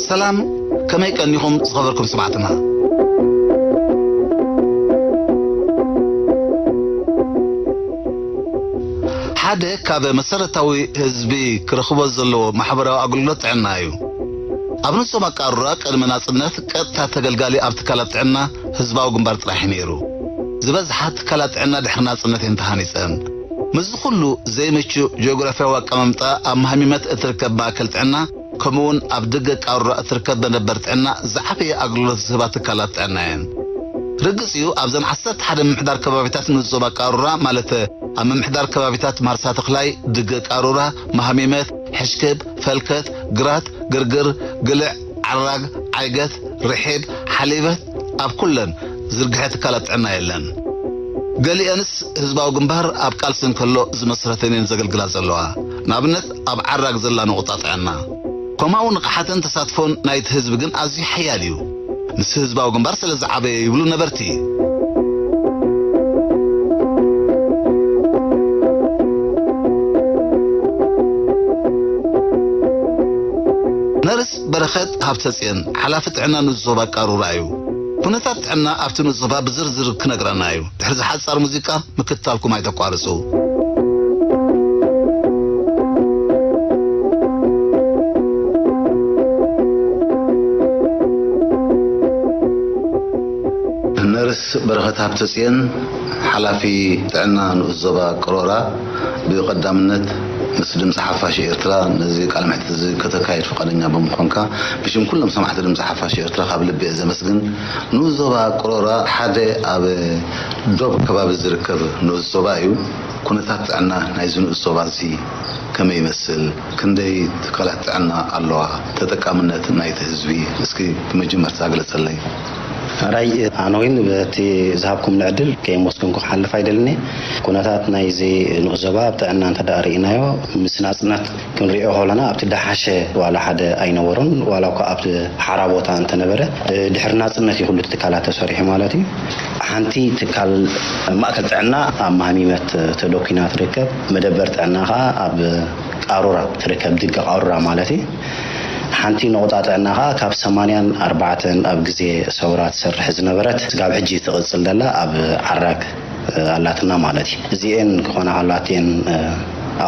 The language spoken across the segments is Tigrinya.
ሰላም፣ ከመይ ቀኒኹም ዝኸበርኩም ሰማዕትና? ሓደ ካብ መሰረታዊ ህዝቢ ክረኽቦ ዘለዎ ማሕበራዊ ኣገልግሎት ጥዕና እዩ። ኣብ ንሶም ኣቃሩራ ቅድሚ ናጽነት ቀጥታ ተገልጋሊ ኣብ ትካላት ጥዕና ህዝባዊ ግንባር ጥራሕ እዩ ነይሩ። ዝበዝሓ ትካላት ጥዕና ድሕሪ ናጽነት እየን ተሃኒጸን። ምስዚ ኩሉ ዘይምቹእ ጂኦግራፍያዊ ኣቀማምጣ ኣብ መሃሚመት እትርከብ ማእከል ጥዕና ከምኡውን ኣብ ደገ ቃሩራ እትርከብ መደበር ጥዕና ዝዓበየ ኣገልግሎት ዝህባ ትካላት ጥዕና እየን። ርግጽ እዩ፣ ኣብዘን ዓሰርተ ሓደ ምምሕዳር ከባቢታት ንዞባ ቃሩራ፣ ማለት ኣብ ምምሕዳር ከባቢታት ማርሳ ተኽላይ፣ ድገ ቃሩራ፣ መሃሚመት፣ ሕሽክብ፣ ፈልከት፣ ግራት፣ ግርግር፣ ግልዕ፣ ዓራግ፣ ዓይገት፣ ርሒብ፣ ሓሊበት፣ ኣብ ኩለን ዝርግሐ ትካላት ጥዕና የለን። ገሊአንስ ህዝባዊ ግንባር ኣብ ቃልሲ እንከሎ ዝመስረተን እየን ዘገልግላ ዘለዋ። ንኣብነት ኣብ ዓራግ ዘላ ነቑጣ ጥዕና። ከምኡ ንቕሓትን ተሳትፎን ናይቲ ህዝቢ ግን ኣዝዩ ሓያል እዩ። ምስ ህዝባዊ ግንባር ስለ ዝዓበየ ይብሉ ነበርቲ። ነርስ በረኸት ሃብተጽዮን፣ ሓላፊ ጥዕና ንኡስ ዞባ ቃሩራ እዩ። ኩነታት ጥዕና ኣብቲ ንኡስ ዞባ ብዝርዝር ክነግረና እዩ። ድሕሪ ዝሓጻር ሙዚቃ ምክትታልኩም ኣይተቋርጹ። ነርስ በረኸት ሃብተጽዮን፣ ሓላፊ ጥዕና ንኡስ ዞባ ቅሮራ፣ ብቐዳምነት ምስ ድምፂ ሓፋሽ ኤርትራ ነዚ ቃለ መሕትት እዚ ከተካይድ ፍቓደኛ ብምዃንካ ብሽም ኩሎም ሰማዕቲ ድምፂ ሓፋሽ ኤርትራ ካብ ልቢ እየ ዘመስግን። ንኡስ ዞባ ቅሮራ ሓደ ኣብ ዶብ ከባቢ ዝርከብ ንኡስ ዞባ እዩ። ኩነታት ጥዕና ናይዚ ንኡስ ዞባ እዚ ከመይ ይመስል? ክንደይ ትካላት ጥዕና ኣለዋ? ተጠቃምነት ናይቲ ህዝቢ እስኪ ብመጀመርታ ግለጸለይ። ሕራይ፣ ኣነ እውን በቲ ዝሃብኩምኒ ዕድል ከየመስገንኩ ክሓልፍ ኣይደልን እየ። ኩነታት ናይዚ ንኡስ ዞባ ኣብ ጥዕና እንተ ደኣ ርኢናዮ፣ ምስ ናጽነት ክንሪኦ ከለና ኣብቲ ደሓሸ ዋላ ሓደ ኣይነበሮን። ዋላ እኳ ኣብቲ ሓራ ቦታ እንተነበረ፣ ድሕሪ ናጽነት እዩ ኩሉ እቲ ትካላት ተሰሪሑ ማለት እዩ። ሓንቲ ትካል ማእከል ጥዕና ኣብ ማህሚመት ተደኲና ትርከብ። መደበር ጥዕና ኸኣ ኣብ ቃሩራ ትርከብ፣ ድገ ቃሩራ ማለት እዩ። ሓንቲ ነቑጣ ጥዕና ኸኣ ካብ ሰማንያን ኣርባዕተን ኣብ ግዜ ሰውራ ትሰርሕ ዝነበረት፣ ስጋብ ሕጂ ትቕጽል ዘላ ኣብ ዓራግ ኣላትና ማለት እዩ። እዚኤን ክኾና ከላትየን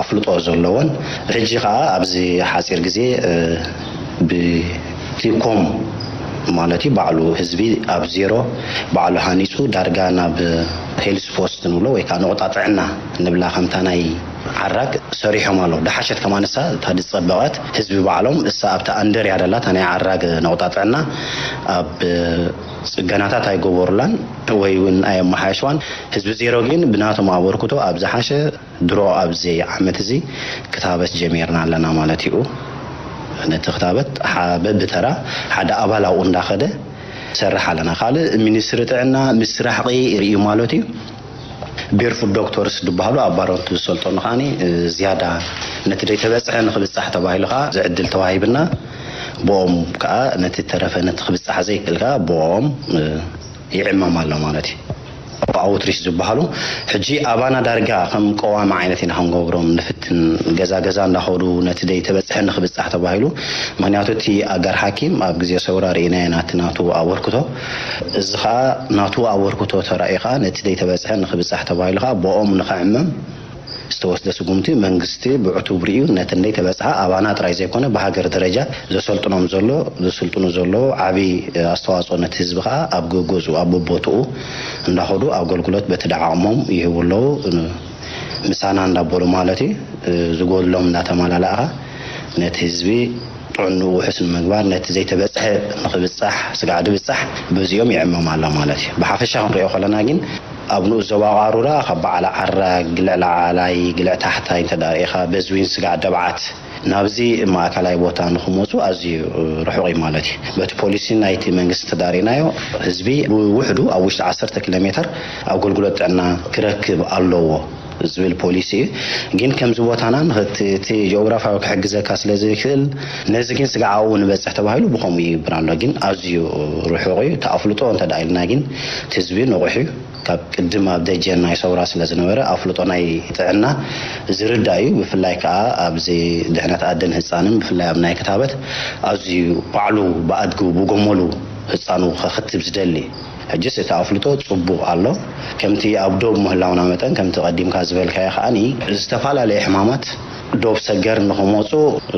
ኣፍልጦ ዘለወን፣ ሕጂ ኸኣ ኣብዚ ሓጺር ግዜ ብቲ ኮም ማለት እዩ፣ ባዕሉ ህዝቢ ኣብ ዜሮ ባዕሉ ሃኒጹ፣ ዳርጋ ናብ ሄልስ ፖስት ንብሎ ወይ ከዓ ነቑጣ ጥዕና ንብላ፣ ከምታ ናይ ዓራግ ሰሪሖም ኣለዉ። ደሓሸት ከማን እሳ እታ ዝጸበቐት ህዝቢ ባዕሎም፣ እሳ ኣብታ ኣንደር እያ ደላ፣ እታ ናይ ዓራግ ነቑጣ ጥዕና ኣብ ጽገናታት ኣይገበሩላን ወይ እውን ኣየመሓየሽዋን። ህዝቢ ዜሮ ግን ብናቶም ኣበርክቶ ኣብ ዝሓሸ ድሮ ኣብዚ ዓመት እዚ ክታበት ጀሚርና ኣለና ማለት እዩ። ነቲ ክታበት ሓ-፣ በብተራ ሓደ ኣባል ኣብኡ እንዳኸደ ሰርሕ ኣለና። ካልእ ሚኒስትሪ ጥዕና ምስ ስራሕ ቕይር እዩ ማለት እዩ። ቤርፉት ዶክተርስ ዝበሃሉ ኣብ ባሮንት ዝሰልጠኑ ከዓኒ፣ እ፣ ዝያዳ ነቲ ደይተበጽሐ ንኽብጻሕ ተባሂሉ ከኣ ዝዕድል ተዋሂብና። ብኦም ከኣ ነቲ ተረፈ ነቲ ክብጻሕ ዘይክእል ከኣ ብኦም፣ እ፣ ይዕመም ኣሎ ማለት እዩ። ኣውትሪች ዝበሃሉ ሕጂ ኣባና ዳርጋ ከም ቀዋሚ ዓይነት ኢና ክንገብሮም ንፍትን፣ ገዛ ገዛ እንዳኸዱ ነቲ ደይተበጽሐ ንኽብጻሕ ተባሂሉ። ምኽንያቱ እቲ ኣጋር ሓኪም ኣብ ግዜ ሰውራ ርኢናዮ ናቲ ናቱ ኣበርክቶ፣ እዚ ኸኣ ናቱ ኣበርክቶ ተራእዩ ኸኣ ነቲ ደይተበጽሐ ንኽብጻሕ ተባሂሉ ኸኣ ብኦም ንኽዕመም ዝተወስደ ስጉምቲ መንግስቲ ብዕቱብ ርእዩ ነቲ እንደይተበጽሐ ኣባና ጥራይ ዘይኮነ ብሃገር ደረጃ ዘሰልጥኖም ዘሎ፣ ዘስልጥኑ ዘለዉ ዓቢ ኣስተዋጽኦ ነቲ ህዝቢ ከኣ ኣብ ገገዝኡ ኣብ በቦትኡ እንዳኸዱ ኣገልግሎት በቲ ደዓቕሞም ይህቡ ኣለዉ። ምሳና እንዳበሉ ማለት እዩ። ዝጎድሎም እንዳተመላላእኻ ነቲ ህዝቢ ጥዕንኡ ውሑስ ንምግባር ነቲ ዘይተበጽሐ ንኽብጻሕ ስጋዕ ድብጻሕ በዚኦም ይዕመም ኣሎ ማለት እዩ። ብሓፈሻ ክንሪኦ ከለና ግን ኣብ ንኡስ ዞባ ቃሩራ ካብ በዓል ዓራግ፣ ግልዕ ላዕላይ፣ ግልዕ ታሕታይ እንተ ደኣ ርኢኻ፣ በዝዊን ስጋዕ ደብዓት ናብዚ ማእከላይ ቦታ ንኽመጹ ኣዝዩ ርሑቕ እዩ ማለት እዩ። በቲ ፖሊሲ ናይቲ መንግስቲ እንተ ደኣ ርኢናዮ፣ ህዝቢ ብውሕዱ ኣብ ውሽጢ ዓሰርተ ኪሎ ሜተር ኣገልግሎት ጥዕና ክረክብ ኣለዎ። ዝብል ፖሊሲ እዩ። ግን ከምዚ ቦታና ንክት-፣ እቲ ጂኦግራፊያዊ ክሕግዘካ ስለ ዘይክእል፣ ነዚ ግን ስጋዕ ኣብኡ ንበጽሕ ተባሂሉ ብኸምኡ ይግብር ኣሎ። ግን ኣዝዩ ርሑቕ እዩ። እቲ ኣፍልጦ እንተ ደኣ ኢልና ግን እቲ ህዝቢ ንቑሕ እዩ። ካብ ቅድም ኣብ ደጀን ናይ ሰውራ ስለ ዝነበረ ኣፍልጦ ናይ ጥዕና ዝርዳእ እዩ። ብፍላይ ከኣ ኣብዚ ድሕነት ኣደን ህጻንን ብፍላይ ኣብ ናይ ክታበት ኣዝዩ ባዕሉ ብኣድጉ ብጎመሉ ህጻኑ ከኽትብ ዝደሊ። ሕጅስ እቲ ኣፍልጦ ጽቡቕ ኣሎ። ከምቲ ኣብ ዶብ ምህላውና መጠን ከምቲ ቀዲምካ ዝበልካዮ ከኣኒ ዝተፈላለየ ሕማማት ዶብ ሰገር ንኽመጹ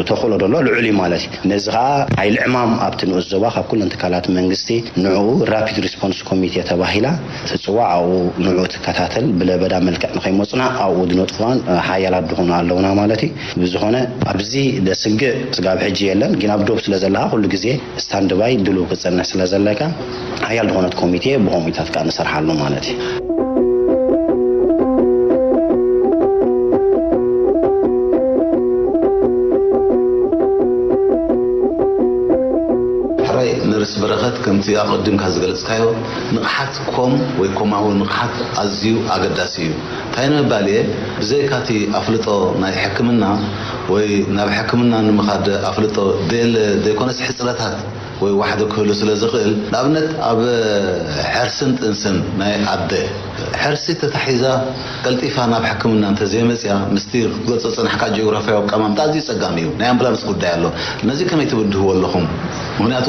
ተኽእሎ ደሎ ልዑል እዩ ማለት እዩ። ነዚ ኸኣ ሓይሊ ዕማም ኣብቲ ንኡስ ዞባ ካብ ኩለን ትካላት መንግስቲ ንዕኡ ራፒድ ሪስፖንስ ኮሚቴ ተባሂላ ትጽዋዕ። ኣብኡ ንዕኡ ትከታተል፣ ብለበዳ መልክዕ ንኸይመጹና ኣብኡ ዝነጥፉዋን ሓያላት ዝኾኑ ኣለውና ማለት እዩ። ብዝኾነ ኣብዚ ደስግእ ስጋብ ሕጂ የለን፣ ግን ኣብ ዶብ ስለ ዘለኻ ኩሉ ግዜ ስታንድባይ ድሉው ክጸንሕ ስለ ዘለካ ሓያል ዝኾነት ኮሚቴ ብኮሚታት ከኣ ንሰርሓሉ ማለት እዩ። ሕራይ ነርስ በረኸት፣ ከምቲ ኣቐዲምካ ዝገለጽካዮ፣ ንቕሓት ኮም ወይ ኮማዊ ንቕሓት ኣዝዩ ኣገዳሲ እዩ። እንታይ ንምባል እየ፣ ብዘይካቲ ኣፍልጦ ናይ ሕክምና ወይ ናብ ሕክምና ንምኻድ ኣፍልጦ ደየለ ዘይኮነስ ሕጽረታት ወይ ዋሕዶ ክህሉ ስለ ዝኽእል፣ ንኣብነት ኣብ ሕርስን ጥንስን ናይ ኣደ፣ ሕርሲ ተታሒዛ ቀልጢፋ ናብ ሕክምና እንተዘይመጽያ፣ ምስቲ ክትገልጾ ዝጸናሕካ ጂኦግራፍያዊ ኣቀማምጣ ኣዝዩ ጸጋሚ እዩ። ናይ ኣምቡላንስ ጉዳይ ኣሎ። ነዚ ከመይ ትብድህዎ ኣለኹም? ምኽንያቱ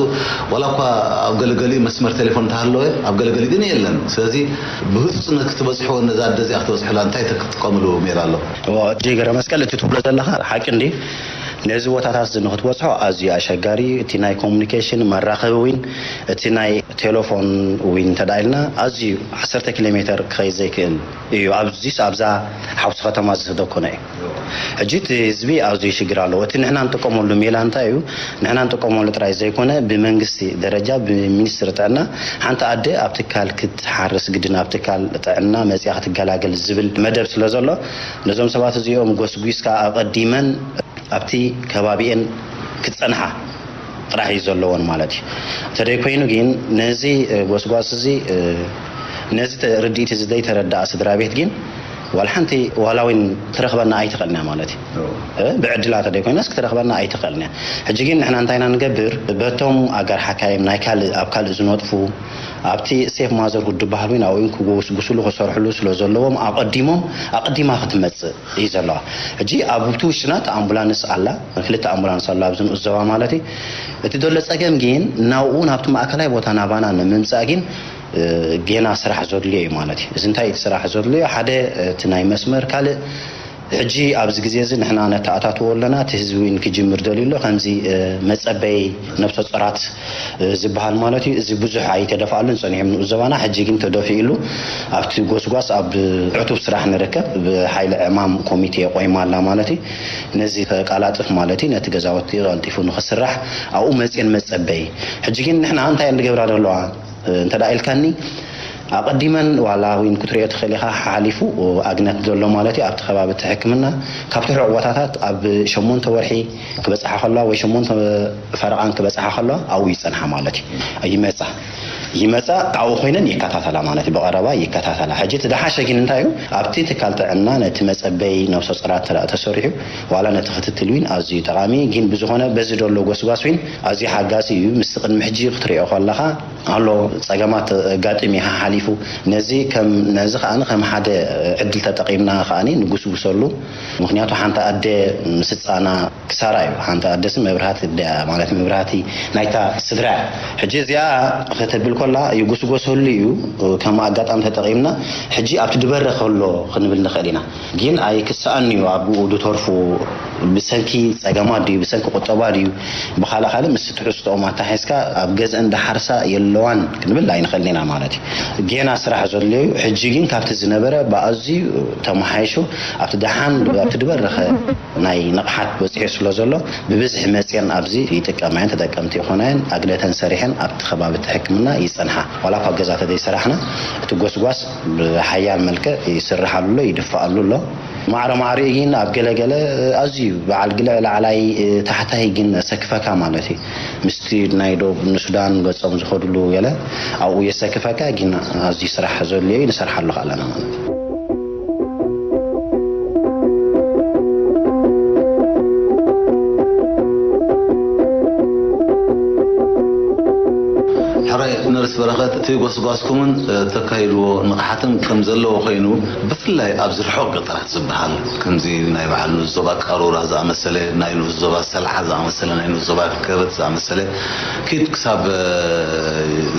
ዋላ እኳ ኣብ ገለገሊኡ መስመር ቴሌፎን እንተሃለወ፣ ኣብ ገለገሊኡ ግን የለን። ስለዚ ብህጹጽነት ክትበጽሕዎ፣ ነዛ ኣደ እዚኣ ክትበጽሑላ እንታይ ክትጥቀምሉ ሜላ ኣሎ? እወ፣ ዲጄ ገብረመስቀል፣ እቲ ትብሎ ዘለኻ ሓቂ እንዲ። ነዚ ቦታታት እዚ ንክትበጽሖ ኣዝዩ ኣሸጋሪ እዩ። እቲ ናይ ኮሙኒኬሽን መራኸቢ ዊን፣ እቲ ናይ ቴሌፎን ዊን እንተ ደኣ ኢልና ኣዝዩ ዓሰርተ ኪሎ ሜተር ክኸይድ ዘይክእል እዩ። ኣብዚስ ኣብዛ ሓውሲ ከተማ እዚ ተደኮነ እዩ። ሕጂ እቲ ህዝቢ ኣዝዩ ሽግር ኣለዎ። እቲ ንሕና ንጥቀመሉ ሜላ እንታይ እዩ? ንሕና ንጥቀመሉ ጥራይ ዘይኮነ ብመንግስቲ ደረጃ ብሚኒስትሪ ጥዕና ሓንቲ ኣደ ኣብ ትካል ክትሓርስ ግድን ኣብ ትካል ጥዕና መጽያ ክትገላገል ዝብል መደብ ስለ ዘሎ ነዞም ሰባት እዚኦም ጎስጒስካ ኣቐዲመን ኣብቲ ከባቢኤን ክጸንሓ ጥራሕ እዩ ዘለዎን ማለት እዩ። እንተደይ ኮይኑ ግን ነዚ፣ እ፣ ጎስጓስ እዚ፣ እ፣ ነዚ ተ-፣ ርድኢት እዚ ዘይተረድኣ ስድራ ቤት ግን ዋላ ሓንቲ ዋላ እውን ክትረኽበና ኣይትኽእልን እያ ማለት እዩ። እ፣ ብዕድላ እንተደይ ኮይናስ ክትረኽበና ኣይትኽእልን እያ። ሕጂ ግን ንሕና እንታይ ኢና ንገብር? በቶም ኣጋር ሓካይም ናይ ካልእ፣ ኣብ ካልእ ዝነጥፉ፣ ኣብቲ ሴፍ ማዘርሁድ ዝበሃል እውን ኣብኡ ክጎስጉስሉ ክሰርሕሉ ስለ ዘለዎም ኣቐዲሞም፣ ኣቐዲማ ክትመጽእ እዩ ዘለዋ። ሕጂ ኣብቲ ውሽናት ኣምቡላንስ ኣላ፣ ክልተ ኣምቡላንስ ኣሎ ኣብዚ ንኡስ ዞባ ማለት እዩ። እቲ ዘሎ ጸገም ግን ናብኡ ናብቲ ማእከላይ ቦታ ናባና ንምምጻእ ግን፣ እ፣ ጌና ስራሕ ዘድልዮ እዩ ማለት እዩ። እዚ እንታይ እቲ ስራሕ ዘድልዮ? ሓደ እቲ ናይ መስመር፣ ካልእ ሕጂ ኣብዚ ግዜ እዚ ንሕና ነተኣታትዎ ኣለና። እቲ ህዝቢ እውን ክጅምር ደልዩ ኣሎ። ከምዚ፣ እ፣ መጸበይ ነብሰ ጾራት፣ እ፣ ዝበሃል ማለት እዩ። እዚ ብዙሕ ኣይተደፍኣሉን ጸኒሑ ንኡስ ዞባና። ሕጂ ግን ተደፊእሉ ኣብቲ ጎስጓስ ኣብ ዕቱብ ስራሕ ንርከብ። ብሓይሊ ዕማም ኮሚቴ ቆይማ ኣላ ማለት እዩ። ነዚ ከቃላጥፍ ማለት እዩ፣ ነቲ ገዛውቲ ቀልጢፉ ንኽስራሕ ኣብኡ መጽየን መጸበይ። ሕጂ ግን ንሕና እንታይ እየን ዝገብራ ዘለዋ? እንተ ደኣ ኢልካኒ፣ ኣቐዲመን ዋላ እውን ክትሪኦ ትኽእል ኢኻ፣ ሓሓሊፉ ኣግነት ዘሎ ማለት እዩ። ኣብቲ ከባቢ እቲ ሕክምና ካብቲ ርሑቕ ቦታታት ኣብ ሸሞንተ ወርሒ ክበጽሓ ከለዋ ወይ ሸሞንተ ፈረቓን ክበጽሓ ከለዋ ኣብኡ ይጸንሓ ማለት እዩ። ይመጻ፣ ይመጻ፣ ኣብኡ ኮይነን ይከታተላ ማለት እዩ። ብቐረባ ይከታተላ። ሕጂ እቲ ደሓሸ ግን እንታይ እዩ? ኣብቲ ትካል ጥዕና ነቲ መጸበይ ነብሰ ጾራት እንተ ደኣ ተሰሪሑ፣ ዋላ ነቲ ክትትል እውን ኣዝዩ ጠቓሚ እዩ። ግን ብዝኾነ በዚ ዘሎ ጎስጓስ እውን ኣዝዩ ሓጋዚ እዩ። ምስቲ ቅድሚ ሕጂ ክትሪኦ ከለኻ ኣሎ ጸገማት ኣጋጢሙ እዩ ሓሓሊፉ። ነዚ ከም፣ ነዚ ከኣ ከም ሓደ ዕድል ተጠቒምና ከኣ ንጉስጉሰሉ። ምኽንያቱ ሓንቲ ኣደ ምስ ህጻና ክሳራ እዩ። ሓንቲ ኣደስ መብራህቲ ድያ፣ ማለት መብራህቲ ናይታ ስድራ እያ። ሕጂ እዚኣ ክትብል ከላ ይጉስጎሰሉ እዩ። ከም ኣጋጣሚ ተጠቒምና ሕጂ ኣብቲ ድበረ ከሎ ክንብል ንኽእል ኢና። ግን ኣይክስኣን እዩ ኣብኡ ድተርፉ። ብሰንኪ ጸገማት ድዩ፣ ብሰንኪ ቁጠባ ድዩ፣ ብኻልእ ካልእ ምስ ትሕዝቶኦም ኣተሓሒዝካ ኣብ ገዝአን ድሓርሳ የለዋን ክንብል ኣይንኽእልን ኢና ማለት እዩ። ጌና ስራሕ ዘድልዮ እዩ። ሕጂ ግን ካብቲ ዝነበረ ብኣዝዩ ተመሓይሹ ኣብቲ ደሓን፣ ኣብቲ ድበረኸ ናይ ንቕሓት በጺሑ ስለ ዘሎ ብብዝሒ መጽየን ኣብዚ ይጥቀማ እየን፣ ተጠቀምቲ ይኾና እየን። ኣግለተን ሰሪሐን ኣብቲ ከባቢ እቲ ሕክምና ይጸንሓ። ዋላ እኳ ገዛ ተዘይሰራሕና እቲ ጎስጓስ ብሓያል መልክዕ ይስርሓሉ ኣሎ፣ ይድፈኣሉ ኣሎ። ማዕረ ማዕሪኡ ግን ኣብ ገለ ገለ ኣዝዩ በዓል ግልዕ ላዕላይ፣ ታሕታይ ግን ሰክፈካ ማለት እዩ። ምስቲ ናይ ዶብ ንሱዳን ገጾም ዝኸድሉ ገለ ኣብኡ የሰክፈካ፣ ግን ኣዝዩ ስራሕ ዘድልዮ እዩ፣ ንሰርሓሉ ከኣ ኣለና ማለት እዩ። ነርስ በረኸት፣ እቲ ጎስጓስኩምን ተካይድዎ ንቕሓትን ከም ዘለዎ ኮይኑ፣ ብፍላይ ኣብዚ ርሑቕ ገጠራት ዝበሃል ከምዚ ናይ በዓል ንኡስ ዞባ ቃሩራ ዝኣመሰለ፣ ናይ ንኡስ ዞባ ሰልዓ ዝኣመሰለ፣ ናይ ንኡስ ዞባ ከበት ዝኣመሰለ፣ ኪድ ክሳብ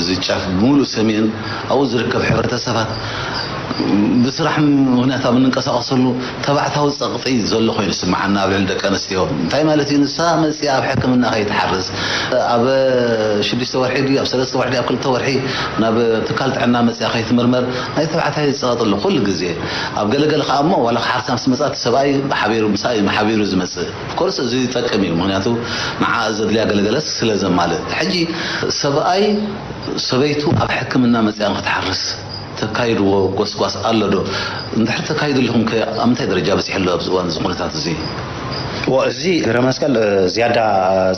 እዚ ጫፍ ብምሉእ ሰሜን ኣብኡ ዝርከብ ሕብረተሰባት ብስራሕ ምኽንያት ኣብ እንንቀሳቐሰሉ ተባዕታዊ ጸቕጢ ዘሎ ኮይኑ ይስምዓና ኣብ ልዕሊ ደቂ ኣንስትዮ። እንታይ ማለት እዩ? ንሳ መጺኣ ኣብ ሕክምና ከይትሓርስ፣ ኣብ ሽዱሽተ ወርሒ ድዩ፣ ኣብ ሰለስተ ወርሒ ድዩ፣ ኣብ ክልተ ወርሒ ናብ ትካል ጥዕና መጺኣ ከይትምርመር ናይ ተባዕታይ ጸቕጢ ኣሎ ኩሉ ግዜ። ኣብ ገለገለ ከኣ እሞ ዋላ ክሓርሳ ምስ መጻት ሰብኣይ ሓቢሩ፣ ምሳይ ሓቢሩ ዝመጽእ። ኮርስ እዚ ይጠቅም እዩ፣ ምኽንያቱ ንዓ ዘድልያ ገለገለስ ስለ ዘማልእ። ሕጂ ሰብኣይ ሰበይቱ ኣብ ሕክምና መጺኣ ንክትሓርስ ተካይድዎ ጎስጓስ ኣሎ ዶ? እንድሕር ተካይዱ ኣለኹም ከ ኣብ ምንታይ ደረጃ በጺሑ ኣሎ ኣብዚ እዋን እዚ ኩነታት እዚ? እዎ፣ እዚ እግረ መስቀል፣ እ፣ ዝያዳ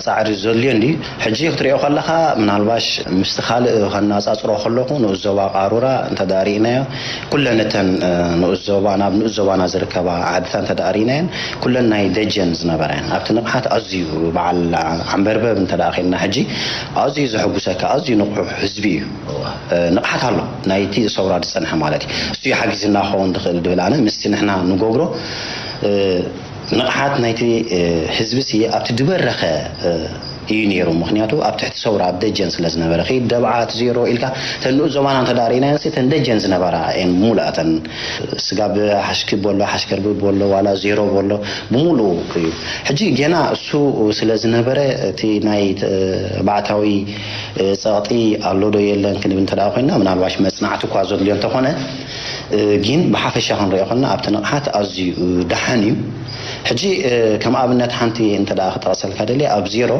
ጻዕሪ ዘድልዮ እንዲ። ሕጂ ክትሪኦ ከለኻ ምናልባሽ ምስቲ ካልእ ከነጻጽሮ ከለኹ ንኡስ ዞባ ቃሩራ እንተ ደኣ ርኢናዮ፣ ኩለን እተን፣ እ፣ ንኡስ ዞባ፣ ናብ ንኡስ ዞባና ዝርከባ ዓድታት እንተ ደኣ ርኢናየን፣ ኩለን ናይ ደጀን ዝነበራ እየን። ኣብቲ ንቕሓት ኣዝዩ በዓል ዓንበርበብ እንተ ደኣ ኸይድና ሕጂ ኣዝዩ ዘሐጉሰካ፣ ኣዝዩ ንቑሕ ህዝቢ እዩ። እ፣ ንቕሓት ኣሎ፣ ናይቲ ሰውራ ዝጸንሐ ማለት እዩ። እሱ እዩ ሓጊዝና ክኸውን ዝኽእል ድብል ኣነ፣ ምስቲ ንሕና ንገብሮ፣ እ፣ ንቕሓት ናይቲ፣ እ፣ ህዝቢ ሲ ኣብቲ ዝበረኸ፣ እ፣ እዩ ነይሩ። ምኽንያቱ ኣብ ትሕቲ ሰውራ፣ ኣብ ደጀን ስለ ዝነበረ፣ ኸይድ ደብዓት ዜሮ ኢልካ፣ እተን ንኡስ ዞባና እንተ ደኣ ርኢናየን ሲ፣ እተን ደጀን ዝነበራ እየን ብምሉኣተን። ስጋብ ሓሽኪ በሎ፣ ሓሽከርቢ በሎ፣ ዋላ ዜሮ በሎ፣ ብምሉኡ እዩ። ሕጂ ጌና እሱ ስለ ዝነበረ፣ እቲ ናይ ተባዕታዊ፣ እ፣ ጸቕጢ ኣሎ ዶ የለን ክንብል እንተ ደኣ ኮይንና፣ ምናልባሽ መጽናዕቲ እኳ ዘድልዮ እንተኾነ፣ እ፣ ግን ብሓፈሻ ክንሪኦ ከለና ኣብቲ ንቕሓት ኣዝዩ፣ እ፣ ደሓን እዩ። ሕጂ፣ እ፣ ከም ኣብነት ሓንቲ እንተ ደኣ ክጠቕሰልካ ደልየ፣ ኣብ ዜሮ፣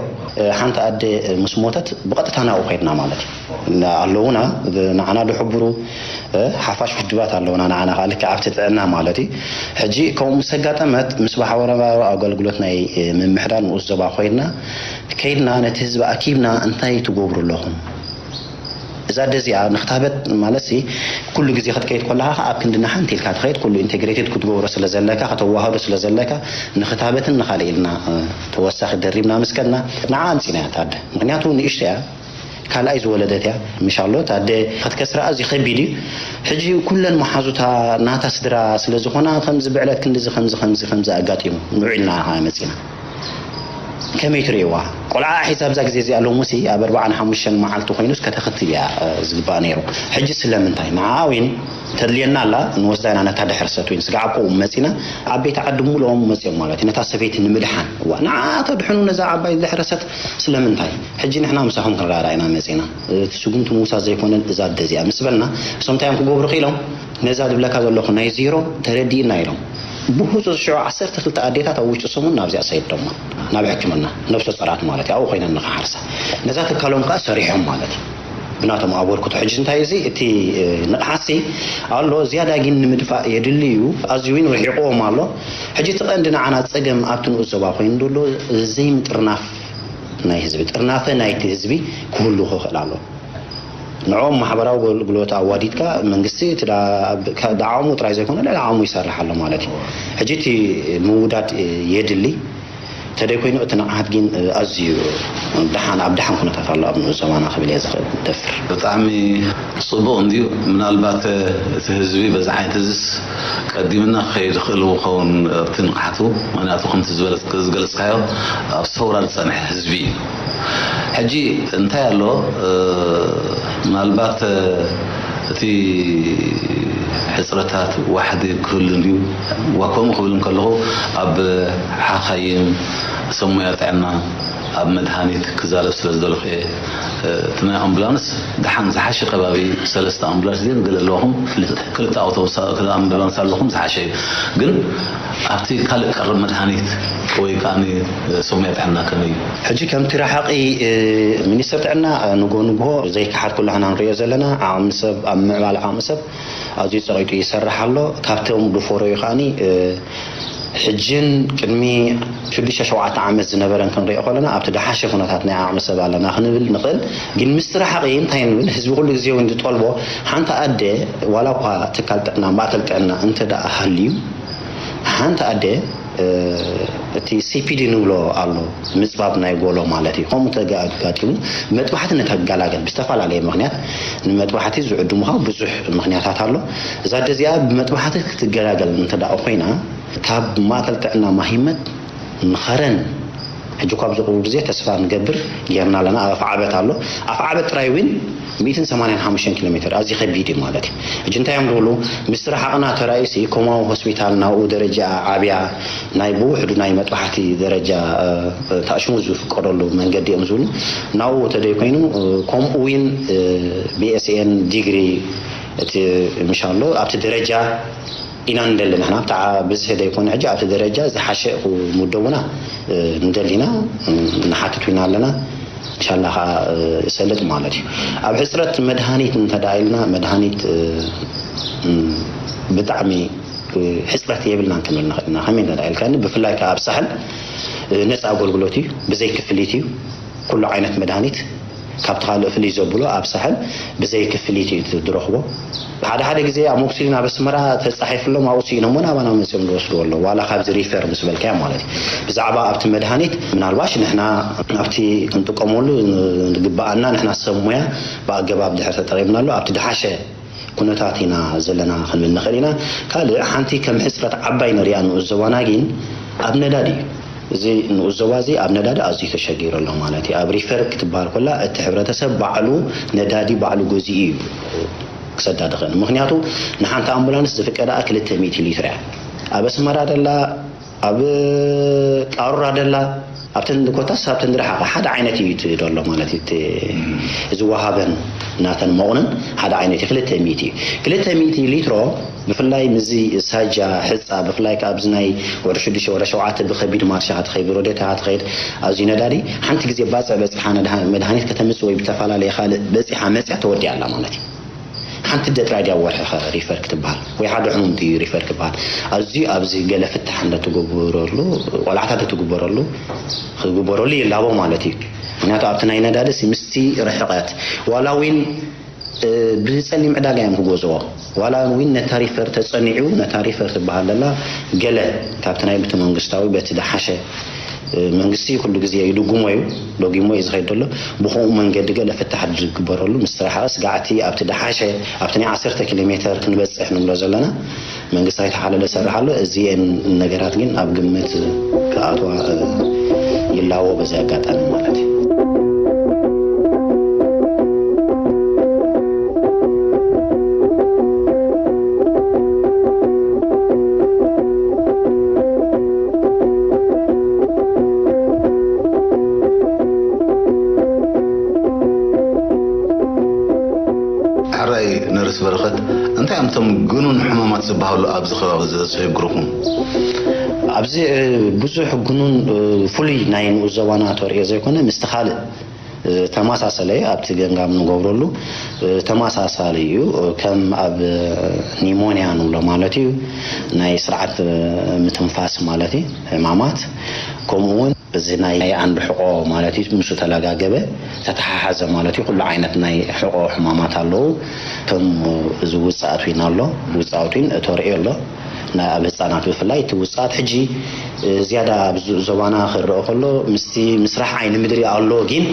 እ፣ ሓንቲ ኣደ፣ እ፣ ምስ ሞተት ብቐጥታ ናብኡ ከይድና ማለት እዩ። እና ኣለዉና፣ ብ-፣ ንዓና ዝሕብሩ፣ እ፣ ሓፋሽ ውድባት ኣለዉና፣ ንዓና ከኣ ልክዕ ኣብቲ ጥዕና ማለት እዩ። ሕጂ ከምኡ ምስ ኣጋጠመት፣ ምስ ማሕበራዊ ኣገልግሎት ናይ፣ እ፣ ምምሕዳር ንኡስ ዞባ ኮይንና፣ ከይድና ነቲ ህዝቢ ኣኪብና፣ "እንታይ ትገብሩ ኣለኹም?" እዛ ኣደ እዚኣ ንክታበት ማለት ሲ፣ ኩሉ ግዜ ክትከይድ ከለኻ ከኣ ኣብ ክንዲ ንሓንቲ ኢልካ ትኸይድ፣ ኩሉ ኢንቴግሬትድ ክትገብሮ ስለ ዘለካ፣ ከተዋህዶ ስለ ዘለካ፣ ንክታበትን ንኻልእ ኢልና፣ እ፣ ተወሳኺ ደሪብና ምስ ከድና፣ ንዓ ኣምጺናያ እታ ኣደ። ምኽንያቱ ንእሽቶ እያ፣ ካልኣይ ዝወለደት እያ። ምሻሎ እታ ኣደ ክትከስራ ኣዝዩ ከቢድ እዩ። ሕጂ ኩለን መሓዙታ ናታ ስድራ ስለ ዝኾና፣ ከምዚ ብዕለት ክንድዚ፣ ከምዚ፣ ከምዚ፣ ከምዚ ኣጋጢሙ፣ ንዑ ኢልና ከኣ መጺና። ከመይ ትርእይዋ? ቆልዓ ሒዛ ኣብዛ ግዜ እዚኣ ሎምሲ ኣብ ኣርባዓን ሓሙሽተን መዓልቲ ኮይኑስ ከተኽትብ እያ፣ እ፣ ዝግባእ ነይሩ። ሕጂ ስለምንታይ? ንዓ ዊን ተድልየና ኣላ፣ ንወስዳ ኢና ነታ ድሕርሰት ዊን። ስጋዕ ኣብኡ መጺና፣ ዓበይቲ ዓዲ ምሉኦም መጺኦም ማለት እዩ፣ ነታ ሰበይቲ ንምድሓን። እዋ፣ ንዓ ተድሕኑ ነዛ ዓባይ ዝደሕረሰት ስለምንታይ? ሕጂ ንሕና ምሳኹም ክንረዳዳእ ኢና መጺና። እቲ ስጉምቲ ምውሳድ ዘይኮነ እዛ ኣደ እዚኣ ምስ በልና፣ እሶም እንታይ እዮም ክገብሩ ክኢሎም? ነዛ ዝብለካ ዘለኹ ናይ ዜሮ ተረዲእና ኢሎም። ብህፁፅ ሽዑ ዓሰርተ ክልተ ኣዴታት ኣብ ውሽጢ ሰሙን ናብዚኣ ሰይዶማ፣ ናብ ሕክምና፣ ነብሰ ጾራት ማለት እዩ፣ ኣብኡ ኮይነን ንኽሓርሳ። ነዛ ትካሎም ከኣ ሰሪሖም ማለት እዩ። ብናቶም ኣበርክቶ። ሕጂ እንታይ እዚ፣ እቲ፣ እ፣ ንቕሓትሲ ኣሎ፣ ዝያዳ ግን ንምድፋእ የድሊ እዩ። ኣዝዩ እውን ርሒቕዎም ኣሎ። ሕጂ እቲ ቀንዲ ንዓና ጸገም ኣብቲ ንኡስ ዞባ ኮይኑ ዘሎ ዘይምጥርናፍ ናይ ህዝቢ፣ ጥርናፈ ናይቲ ህዝቢ ክህሉ ክኽእል ኣሎ። ንዕኦም ማሕበራዊ ኣገልግሎት ኣዋዲድካ መንግስቲ እቲ ዳ-፣ ብ-፣ ካ-፣ ዳዓሙ ጥራይ ዘይኮነ ልዕሊ ዓሙ ይሰርሕ ኣሎ ማለት እዩ። ሕጂ እቲ ምውዳድ የድሊ። ተደይኮይኑ እቲ ንቕሓት ግን ኣዝዩ ደሓን፣ ኣብ ደሓን ኩነታት ኣሎ ኣብ ንኡስ ዞባና ክብል እየ ዝኽእል ደፍር። ብጣዕሚ ጽቡቕ እንድዩ። ምናልባት እቲ ህዝቢ በዚ ዓይነት እዚስ ቀዲምና ክኸይድ ይኽእል ክኸውን ኣብቲ ንቕሓቱ። ምኽንያቱ ከምቲ ዝበለጽ-፣ ዝገለጽካዮ ኣብ ሰውራ ዝጸንሐ ህዝቢ እዩ። ሕጂ እንታይ ኣሎ፣ እ፣ ምናልባት፣ እ፣ እቲ ሕጽረታት ዋሕዲ ክህሉ እንድዩ። ዋ ከምኡ ክብል እንከለኹ ኣብ ሓኻይም፣ ሰብ ሞያ ጥዕና፣ ኣብ መድሃኒት ክዛረብ ስለ ዝደለኹ እየ። እ፣ እቲ ናይ ኣምቡላንስ ደሓን ዝሓሸ ከባቢ ሰለስተ ኣምቡላንስ ድየን ገለ ኣለኹም? ክልተ። ክልተ ኣውቶቡስ፣ ክልተ ኣምቡላንስ ኣለኹም ዝሓሸ እዩ። ግን ኣብቲ ካልእ ቀረብ መድሃኒት ወይ ከኣ፣ እ፣ ሰብ ሞያ ጥዕና ከመይ እዩ? ሕጂ ከምቲ ረሓቒ፣ እ፣ ሚኒስተር ጥዕና፣ እ፣ ንግሆ ንግሆ ዘይከሓድኩ ኣለና ንሪኦ ዘለና፣ ዓቕሚ ሰብ፣ ኣብ ምዕባል ዓቕሚ ሰብ ኣዝዩ ጸቒጡ ይሰርሕ ኣሎ። ካብቶም ዝፈረዩ ከኣኒ፣ እ፣ ሕጅን ቅድሚ ሽዱሽተ ሸውዓተ ዓመት ዝነበረን ክንሪኦ ከለና፣ ኣብቲ ደሓሸ ኩነታት ናይ ዓቕሚ ሰብ ኣለና ክንብል ንኽእል። ግን ምስቲ ረሓቒ እንታይ ንብል? ህዝቢ ኩሉ ግዜ እውን ዝጠልቦ፣ ሓንቲ ኣደ ዋላ እኳ ትካል ጥዕና፣ ማእከል ጥዕና እንተ ደኣ ሃልዩ፣ ሓንቲ ኣደ፣ እ፣ እቲ ሲ ፒ ዲ ንብሎ ኣሎ፣ ምጽባብ ናይ ጎሎ ማለት እዩ። ከምኡ ተጋጢሙ መጥባሕቲ ንተገላገል ብዝተፈላለየ ምኽንያት ንመጥባሕቲ ዝዕድሙኻ ብዙሕ ምኽንያታት ኣሎ። እዛ ደዚኣ ብመጥባሕቲ ክትገላገል እንተ ደኣ ኮይና፣ ካብ ማእከል ጥዕና ማሂመት ንኸረን ሕጂ እኳ ኣብዚ ቅሩብ ግዜ ተስፋ ንገብር ጌርና ኣለና። ኣብ ኣፍዓበት ኣሎ። ኣፍዓበት ጥራይ እውን ሚእትን ሰማንያን ሓሙሽተን ኪሎ ሜትር ኣዝዩ ከቢድ እዩ ማለት እዩ። ሕጂ እንታይ እዮም ዝብሉ? ምስ ርሓቕና ተራእዩሲ ኮማዊ ሆስፒታል ናብኡ ደረጃ ዓብያ ናይ ብውሕዱ ናይ መጥባሕቲ ደረጃ፣ እ፣ ታሽሙ ዝፍቀደሉ መንገዲ እዮም ዝብሉ። ናብኡ ተደይኮይኑ፣ እ፣ ከምኡ እውን፣ እ፣ ቢ ኤስ ኤን ዲግሪ እቲ ምሻሎ ኣብቲ ደረጃ ኢና ንደሊ ንሕና። ኣብቲ ዓ-፣ ብዝሒ ዘይኮነ ሕጂ ኣብቲ ደረጃ ዝሓሸ ክምደቡና፣ እ፣ ንደሊና፣ እ፣ ንሓትት ኢና ኣለና። እንሻላ ከዓ፣ እ፣ ይሰልጥ ማለት እዩ። ኣብ ሕፅረት መድሃኒት እንተ ደኣ ኢልና፣ መድሃኒት፣ እ፣ እ፣ ብጣዕሚ፣ እ፣ ሕፅረት የብልናን ክንብል ንኽእል ኢና። ከመይ እንተ ደኣ ኢልካኒ፣ ብፍላይ ከዓ ኣብ ሳሕል፣ እ፣ ነፃ ኣገልግሎት እዩ፣ ብዘይ ክፍሊት እዩ። ኩሉ ዓይነት መድሃኒት ካብቲ ካልእ ፍልይ ዘብሎ ኣብ ሳሕል ብዘይ ክፍሊት እዩ ትረኽቦ። ሓደ ሓደ ግዜ ኣሞክሲሊን ኣብ ኣስመራ ተጻሒፍሎም ኣብኡ ስኢኖሞ ናባና መጺኦም ዝወስድዎ ኣለዉ። ዋላ ካብዚ ሪፈር ምስ በልካዮ ማለት እዩ። ብዛዕባ ኣብቲ መድሃኒት ምናልባሽ ንሕና ኣብቲ ክንጥቀመሉ ዝግብኣና ንሕና ሰብ ሞያ ብኣገባብ ድሕር ተጠቒምናሉ ኣብቲ ድሓሸ ኩነታት ኢና ዘለና ክንብል ንኽእል ኢና። ካልእ ሓንቲ ከም ሕጽረት ዓባይ ንሪኣ ንኡስ ዞባና ግን ኣብ ነዳዲ እዩ። እዚ ንኡስ ዞባ እዚ ኣብ ነዳዲ ኣዝዩ ተሸጊሩ ኣሎ ማለት እዩ። ኣብ ሪፈር ክትበሃል ከላ እቲ ሕብረተሰብ ባዕሉ ነዳዲ ባዕሉ ገዚኡ እዩ ክሰዳ ዝኽእል። ምኽንያቱ ንሓንቲ ኣምቡላንስ ዝፍቀዳ ክልተ ሚእቲ ሊትር እያ። ኣብ ኣስመራ ደላ፣ ኣብ ቃሩራ ደላ፣ ኣብተን ኮታስ ኣብተን ዝረሓቐ ሓደ ዓይነት እዩ እቲ ዘሎ ማለት እዩ። እቲ ዝወሃበን ናተን መቑነን ሓደ ዓይነት እዩ፣ ክልተ ሚእቲ እዩ። ክልተ ሚእቲ ሊትሮ ብፍላይ ምስዚ ሳጃ፣ ሕጻ፣ ብፍላይ ከኣ ኣብዚ ናይ ወርሒ ሽዱሽተ፣ ወርሒ ሸውዓተ ብኸቢድ ማርሻ ክትኸይድ፣ ብሮዴታ ክትኸይድ፣ ኣብዚ ነዳዲ ሓንቲ ግዜ ባጽዕ በጺሓ ነድሃ-፣ መድሃኒት ከተምጽእ ወይ ብተፈላለየ ካልእ በጺሓ መጽያ ተወዲኣ ኣላ ማለት እዩ። ሓንቲ ኣደ ጥራይ ድያ ኣብ ወርሒ ከ ሪፈር ክትበሃል? ወይ ሓደ ሕሙም ድዩ ሪፈር ክበሃል? ኣዝዩ ኣብዚ ገለ ፍታሕ እንተትግበረሉ፣ ቆላሕታ እንተትግበረሉ፣ ክግበረሉ ይላቦ ማለት እዩ። ምኽንያቱ ኣብቲ ናይ ነዳዲ ሲ ምስቲ ርሕቀት፣ ዋላ ዊን፣ እ፣ ብጸሊም ዕዳጋ እዮም ክገዝኦ። ዋላ ዊን ነታ ሪፈር ተጸኒዑ፣ ነታ ሪፈር ትበሃል ዘላ ገለ ካብቲ ናይ ቤተ መንግስታዊ በቲ ዝሓሸ፣ እ፣ መንግስቲ ኩሉ ግዜ ይድጉሞ እዩ፣ ደጊሞ እዩ ዝኸይድ ዘሎ። ብኸምኡ መንገዲ ገለ ፍታሕ ዝግበረሉ፣ ምስ ተረሓቐ ስጋዕቲ ኣብቲ ድሓሸ፣ ኣብቲ ናይ ዓሰርተ ኪሎ ሜተር ክንበጽሕ ንብሎ ዘለና፣ መንግስቲ ከይተሓለለ ይሰርሕ ኣሎ። እዚኤን ነገራት ግን ኣብ ግምት ክኣትዋ፣ እ፣ ይላዎ በዚ ኣጋጣሚ ማለት እዩ። ሕራይ ነርስ በረኸት፣ እንታይ እዮም እቶም ግኑን ሕማማት ዝበሃሉ ኣብዚ ከባቢ ዘስግርኹም? ኣብዚ፣ እ፣ ብዙሕ ግኑን፣ እ፣ ፍሉይ ናይ ንኡስ ዞባና ተርእዮ ዘይኮነ፣ ምስቲ ካልእ ዝተመሳሰለ ኣብቲ ገምጋም ንገብረሉ፣ እ፣ ተመሳሳሊ እዩ። ከም ኣብ ኒሞንያ ንብሎ ማለት እዩ፣ ናይ ስርዓት፣ እ፣ ምትንፋስ ማለት እዩ፣ ሕማማት፣ ከምኡ እውን እዚ ናይ፣ ናይ ኣንዲ ሕቆ ማለት እዩ፣ ምስኡ ተለጋገበ፣ ተተሓሓዘ ማለት እዩ። ኩሉ ዓይነት ናይ ሕቆ ሕማማት ኣለዉ። ከም እዚ ውፅኣት ዊን ኣሎ፣ ውፅኣት ዊን ተርእዮ ኣሎ። ናይ ኣብ ህፃናት ብፍላይ እቲ ውፅኣት ሕጂ፣ እ፣ ዝያዳ ኣብ ዞ-፣ ዞባና ክረአ ከሎ ምስቲ ምስራሕ ዓይኒ ምድሪ ኣሎ፣ ግን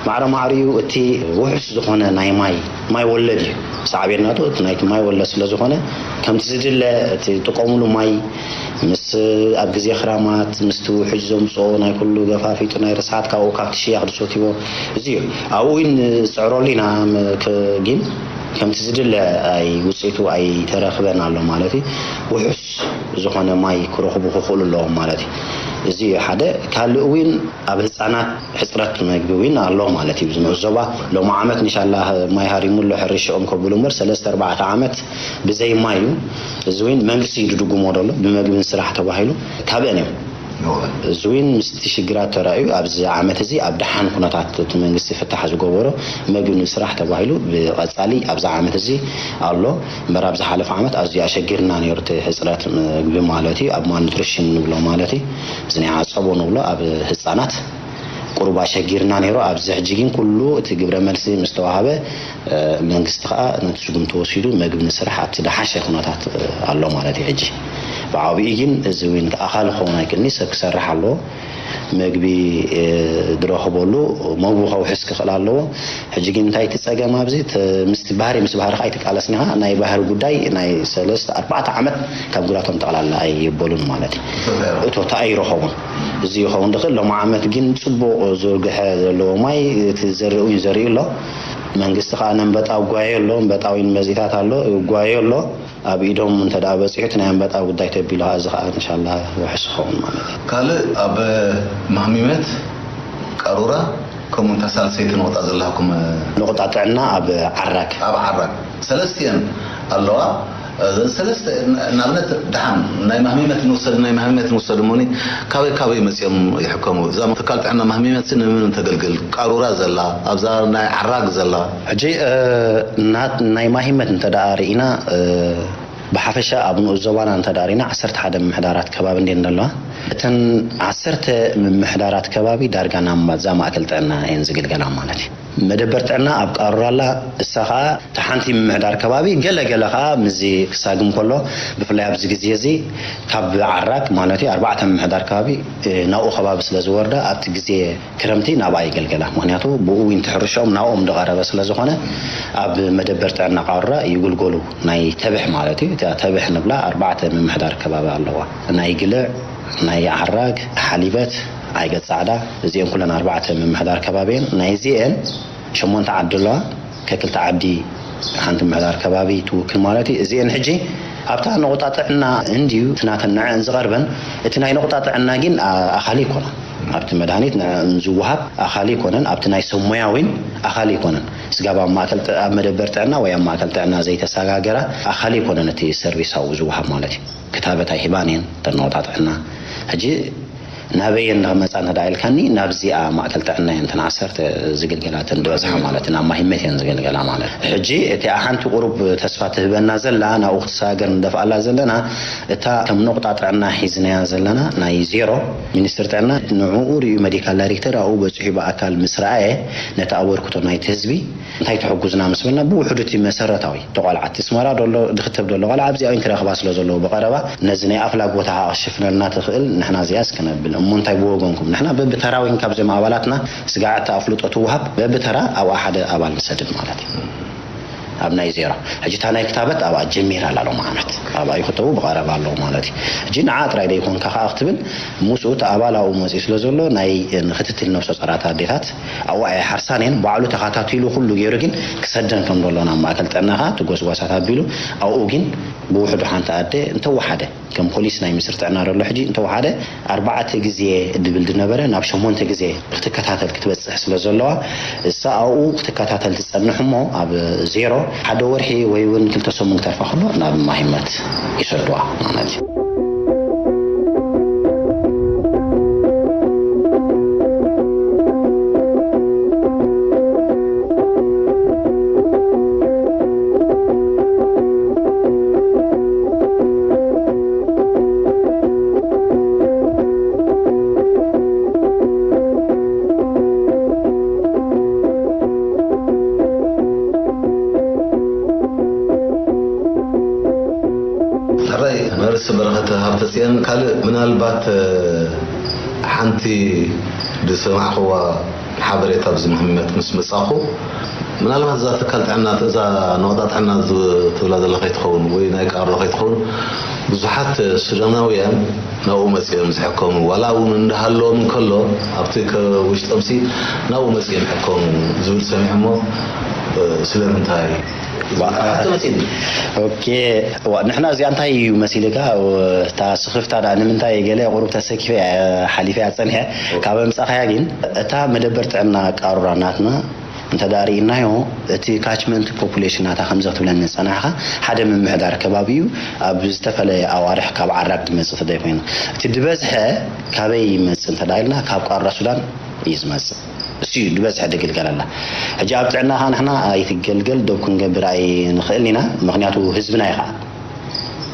ማዕረ ማዕሪኡ እቲ ውሑስ ዝኾነ ናይ ማይ፣ ማይ ወለድ እዩ። ሳዕቤናቱ እቲ ናይቲ ማይ ወለድ ስለ ዝኾነ ከምቲ ዝድለ እቲ ጥቀሙሉ ማይ ምስ ኣብ ግዜ ክራማት ምስቲ ውሕጅ ዘምፅኦ ናይ ኩሉ ገፋፊጡ ናይ ርስሓት ካብኡ ካብቲ ሽያኽ ዝሰትይዎ እዚ እዩ። ኣብኡ እውን ንፅዕረሉ ኢና፣ ም-፣ ክ-፣ ግን ከምቲ ዝድለ ኣይ-፣ ውፅኢቱ ኣይተረኽበን ኣሎ ማለት እዩ። ውሑስ ዝኾነ ማይ ክረኽቡ ክኽእሉ ኣለዎም ማለት እዩ። እዚ እዩ ሓደ። ካልእ እውን ኣብ ህፃናት ሕፅረት መግቢ እውን ኣሎ ማለት እዩ። እዚ ንኡስ ዞባ ሎሚ ዓመት ንሻላ ማይ ሃሪሙ ኣሎ ሕርሽኦም ከብሉ እምበር ሰለስተ ኣርባዕተ ዓመት ብዘይ ማይ እዩ። እዚ እውን መንግስቲ እዩ ዝድጉሞ ዘሎ ብመግብን ስራሕ ተባሂሉ ካብአን እዮም። እዚ እውን ምስቲ ሽግራት ተራእዩ ኣብዚ ዓመት እዚ ኣብ ደሓን ኩነታት እቲ መንግስቲ ፍታሕ ዝገበሮ መግቢ ንምስራሕ ተባሂሉ ብቐጻሊ ኣብዚ ዓመት እዚ ኣሎ። እምበር ኣብ ዝሓለፈ ዓመት ኣዝዩ ኣሸጊርና ነይሩ እቲ ሕጽረት ምግቢ ማለት እዩ። ኣብ ማልኑትሪሽን ንብሎ ማለት እዩ። እዚ ናይ ዓጸቦ ንብሎ ኣብ ህጻናት ቁሩብ ኣሸጊርና ነይሩ። ኣብዚ ሕጂ ግን ኩሉ እቲ ግብረ መልሲ ምስ ተዋህበ፣ እ፣ መንግስቲ ከኣ ነቲ ስጉምቲ ወሲዱ መግቢ ንስራሕ ኣብቲ ደሓሸ ኩነታት፣ እ፣ ኣሎ ማለት እዩ። ሕጂ ብዓብኡ ግን እዚ እውን ኣኻሊ ክኸውን ኣይክእልኒ። ሰብ ክሰርሕ ኣለዎ፣ መግቢ፣ እ፣ ዝረኽበሉ መግቢ ከውሕስ ክኽእል ኣለዎ። ሕጂ ግን እንታይ እቲ ጸገም ኣብዚ፣ ተ-፣ ምስቲ ባህሪ፣ ምስ ባህሪ ከኣ ኣይትቃለስን ኢኻ። ናይ ባህሪ ጉዳይ ናይ ሰለስተ ኣርባዕተ ዓመት ካብ ግራቶም ጠቕላላ ኣይበሉን ማለት እዩ። እቶት ኣይረኸቡን። እዚ ይኸውን ዝኽእል ሎም ዓመት ግን ጽቡቕ ዝርግሐ ዘለዎ ማይ፣ እቲ ዘርኢ እውን ዘርኢ ኣሎ። መንግስቲ ከኣ ነንበጣ ጓየ ኣሎ፣ እምበጣ እውን መዚታት ኣሎ፣ ጓየ ኣሎ። ኣብ ኢዶም እንተ ደኣ በጺሑ፣ እቲ ናይ ኣንበጣ ጉዳይ ተቢሉ፣ ከኣ እዚ ከኣ እንሻላ ውሑስ ይኸውን ማለት እዩ። ካልእ ኣብ ማህሚመት፣ ቃሩራ፣ ከምኡ እንታ ሳልሰይቲ ነቑጣ ዘላኩም? ነቑጣ ጥዕና ኣብ ዓራግ። ኣብ ዓራግ ሰለስቲአን ኣለዋ። እዘን ሰለስተ፣ ንኣብነት፣ ደሓን ናይ ማህሚመት ንውሰድ፣ ናይ ማህሚመት ንውሰድ እሞኒ፣ ካበይ ካበይ መጺኦም ይሕከሙ? እዛ ትካል ጥዕና ማህሚመት ንመን ተገልግል? ቃሩራ ዘላ፣ ኣብዛ ናይ ዓራግ ዘላ? ሕጂ፣ እ፣ ና-፣ ናይ ማሂመት እንተ ደኣ ርኢና፣ እ፣ ብሓፈሻ ኣብ ንኡስ ዞባና እንተ ደኣ ርኢና፣ ዓሰርተ ሓደ ምምሕዳራት ከባቢ እንድየን ዘለዋ። እተን ዓሰርተ ምምሕዳራት ከባቢ ዳርጋ ናብ ማ-፣ እዛ ማእከል ጥዕና እየን ዝግልገላ ማለት እዩ። መደበር ጥዕና ኣብ ቃሩራ ኣላ፣ እሳ ኸኣ እታ ሓንቲ ምምሕዳር ከባቢ፣ ገለ ገለ ኸኣ ምስዚ ክሳግም ከሎ፣ ብፍላይ ኣብዚ ግዜ እዚ ካብ ዓራግ ማለት እዩ፣ ኣርባዕተ ምምሕዳር ከባቢ፣ እ፣ ናብኡ ከባቢ ስለ ዝወርዳ፣ ኣብቲ ግዜ ክረምቲ ናብኣ ይገልገላ። ምኽንያቱ ብኡ ዊንቲ ሕርሻኦም ናብኦም ዝቐረበ ስለ ዝኾነ፣ ኣብ መደበር ጥዕና ቃሩራ ይግልገሉ። ናይ ተብሕ ማለት እዩ። እታ ተብሕ ንብላ ኣርባዕተ ምምሕዳር ከባቢ ኣለዋ። ናይ ግልዕ፣ ናይ ዓራግ፣ ሓሊበት፣ ዓይገ ጻዕዳ፣ እዚአን ኩለን ኣርባዕተ ምምሕዳር ከባቢ እየን። ናይዚአን ሸሞንተ ዓዲ ኣለዋ። ከክልተ ዓዲ ሓንቲ ምምሕዳር ከባቢ ትውክል ማለት እዩ። እዚአን ሕጂ ኣብታ ነቑጣ ጥዕና እንድዩ እቲ ናተን ንዐን ዝቐርበን፣ እቲ ናይ ነቑጣ ጥዕና ግን ኣ-፣ ኣኻሊ ኣይኮነን። ኣብቲ መድሃኒት ንዐን ዝወሃብ ኣኻሊ ኣይኮነን። ኣብቲ ናይ ሰብ ሞያ እውን ኣኻሊ ኣይኮነን። ስጋብ ኣብ ማእከል ጥ-፣ ኣብ መደበር ጥዕና ወይ ኣብ ማእከል ጥዕና ዘይተሰጋገራ ኣኻሊ ኣይኮነን እቲ ሰርቪስ ኣብኡ ዝወሃብ ማለት እዩ። ክታበት ኣይህባን እየን እተን ነቑጣ ጥዕና። ሕጂ ናበየን ንኽመጻ እንተ ደኣ ኢልካኒ፣ ናብዚኣ ማእከል ጥዕና እየን እተን ዓሰርተ ዝግልገላ፣ እተን ዝበዝሓ ማለት እዩ፣ ናብ ማሂመት እየን ዝግልገላ ማለት እዩ። ሕጂ እቲኣ ሓንቲ ቁሩብ ተስፋ ትህበና ዘላ፣ ናብኡ ክትሰጋገር ንደፍኣላ ዘለና፣ እታ ከም ነቑጣ ጥዕና ሒዝናያ ዘለና ናይ ዜሮ፣ ሚኒስትሪ ጥዕና ንዕኡ ርእዩ፣ ሜዲካል ዳይሬክተር ኣብኡ በጺሑ ብኣካል ምስ ረኣየ፣ ነቲ ኣበርክቶ ናይቲ ህዝቢ እንታይ ትሕጉዝና ምስ በልና፣ ብውሕዱ እቲ መሰረታዊ፣ እቲ ቆልዓ፣ እቲ ኣስመራ ደሎ፣ ዝኽተብ ደሎ ቆልዓ ኣብዚኣ እውን ክረኽባ ስለ ዘለዎ ብቐረባ፣ ነዚ ናይ ኣፍላግ ቦታ ከዓ ክሽፍነልና ትኽእል፣ ንሕና እዚኣስ ክነብል። እሞ እንታይ ብወገንኩም? ንሕና በብተራ እውን ካብዚኦም ኣባላትና ስጋዕ እቲ ኣፍልጦ ትወሃብ፣ በብተራ ኣብኣ ሓደ ኣባል ንሰድድ ማለት እዩ። ኣብ ናይ ዜሮ። ሕጂ እታ ናይ ክታበት ኣብኣ ጀሚራ ኣላ ሎም ዓመት። ኣብኣ ይኽተቡ ብቐረባ ኣለዉ ማለት እዩ። ሕጂ ንዓ ጥራይ ደይኮንካ ከዓ ክትብል፣ ምስኡ እቲ ኣባል ኣብኡ መፂኡ ስለ ዘሎ፣ ናይ ንክትትል ነብሰ ጾራት ኣዴታት ኣብኡ ኣይሓርሳን እየን። ባዕሉ ተኸታቲሉ ኩሉ ገይሩ ግን ክሰደን ከም ዘሎ ናብ ማእከል ጥዕና ከዓ እቲ ጎስጓሳት ኣቢሉ፣ ኣብኡ ግን ብውሕዱ ሓንቲ ኣደ እንተወሓደ፣ ከም ፖሊስ ናይ ሚኒስትሪ ጥዕና ዘሎ ሕጂ እንተወሓደ ኣርባዕተ ግዜ ድብል ድነበረ ናብ ሸሞንተ ግዜ ክትከታተል ክትበጽሕ ስለ ዘለዋ፣ እሳ ኣብኡ ክትከታተል ትጸንሕ እሞ ኣብ ዜሮ ሓደ ወርሒ ወይ እውን ክልተ ሰሙን ክተርፋ ከሎ ናብ ማሂመት ይሰድዋ ማለት እዩ። ሕራይ ነርስ በረኸት ሃብተጽዮን፣ ካልእ ምናልባት፣ እ፣ ሓንቲ ዝሰማዕኽዋ ሓበሬታ ኣብዚ ምህመት ምስ መጻኹ፣ ምናልባት እዛ ትካል ጥዕና፣ እዛ ነቑጣ ጥዕና ዝ-፣ ትብላ ዘላ ከይትኸውን ወይ ናይ ቃሮ ከይትኸውን፣ ብዙሓት ሱዳናውያን ናብኡ መጺኦም ዝሕከሙ፣ ዋላ እውን እንዳሃለዎም እንከሎ፣ ኣብቲ ከ-፣ ውሽጦምሲ ናብኡ መጺኦም ይሕከሙ ዝብል ሰሚዐ እሞ፣ እ፣ ስለምንታይ? ዋ-፣ ሓንቲ መጺእኒ። ኦኬ፣ ዋ-፣ ንሕና እዚኣ እንታይ እዩ መሲልካ? እታ ስኽፍታ ደኣ ንምንታይ ገለ ቁሩብ ተሰኪፈ እየ ሓሊፈያ ጸኒሐ። ካብ ኣምጻኻያ ግን፣ እታ መደበር ጥዕና ቃሩራ ናትና እንተ ደኣ ርኢናዮ፣ እቲ ካችመንት ፖፑሌሽን ናታ ከምዚ ክትብለኒ ዝጸናሕኻ፣ ሓደ ምምሕዳር ከባቢ እዩ። ኣብ ዝተፈለየ ኣዋርሕ ካብ ዓራግ ዝመጽእ ተደይ ኮይኑ፣ እቲ ዝበዝሐ ካበይ ይመጽእ እንተ ደኣ ኢልና፣ ካብ ቃሩራ ሱዳን እዩ ዝመጽእ። እሱ እዩ ዝበዝሐ ድግልገለላ። ሕጂ ኣብ ጥዕናኻ ንሕና ኣይትገልገል ዶብ ክንገብር ኣይንኽእልን ኢና፣ ምኽንያቱ ህዝብና እዩ ኸዓ።